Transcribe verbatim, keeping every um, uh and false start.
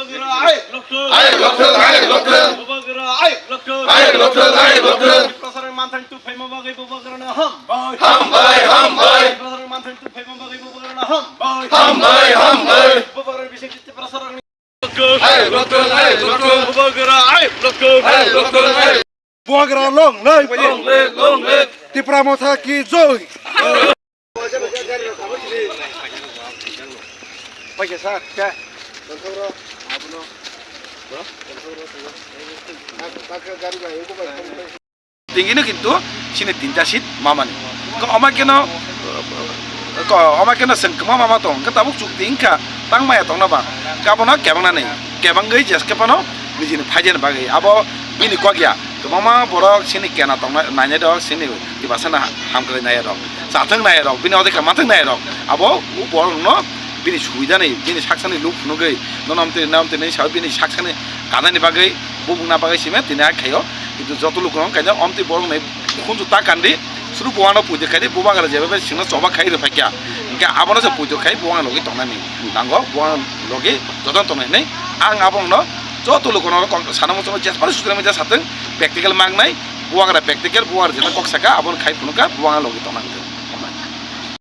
Bubagra ayuk lokthung. Ayuk lokthung, ayuk lokthung. Bubagra ayuk lokthung. Ayuk lokthung, ayuk lokthung. Tiprasarokni manthani tubuphaima bagwi Bubagrano hambai. Hambai, hambai. Tiprasarokni manthani tubuphaima bagwi Bubagrano hambai. Hambai, hambai. Bubagrani bisingtwi Tiprasarokni Ayuk lokthung, ayuk lokthung. Bubagra ayuk lokthung. Ayuk lokthung, ayuk. Bubagra long live. Long live, long live. Tipra Motha ki joy. Tingino kintu sini tinta seat mamani. Ko oma keno, ko oma keno seng kema mama tong, ke tabuk chuk tingkha tang maya tongna ba. Kabono kebang nani, kebang gai jes ke pano nijini phajen bagwi. Abo bini kok ya. Kwbangma borok sini kena tongna nainai rok, sini tibasa na hamkrai nai rok, chathang nai rok, bini odeka mathang nai rok. Abo u borok no bini subida ni, bini saksani look phunugwi, nonom tini, nam tini, sa bini saksani kanani bagwi, bubung na bagwi sime tini hai khaio. Kintu joto lukurok kaisa omtwi borok nai khunju ta kandi, suru buwano puide khaidi, bubagra jeba bai singno choba khai rw phaikya. Hingke abono se puido khai buwang logi tongnani. Nango buwang logi joton tongnai hinwi ang abono joto lukurok kok sana muchungo jesmani social media satwng practical mangnai, bubagra practical, bubagra jeta kok saka, abono khai phunukha, buwang logi tongnani.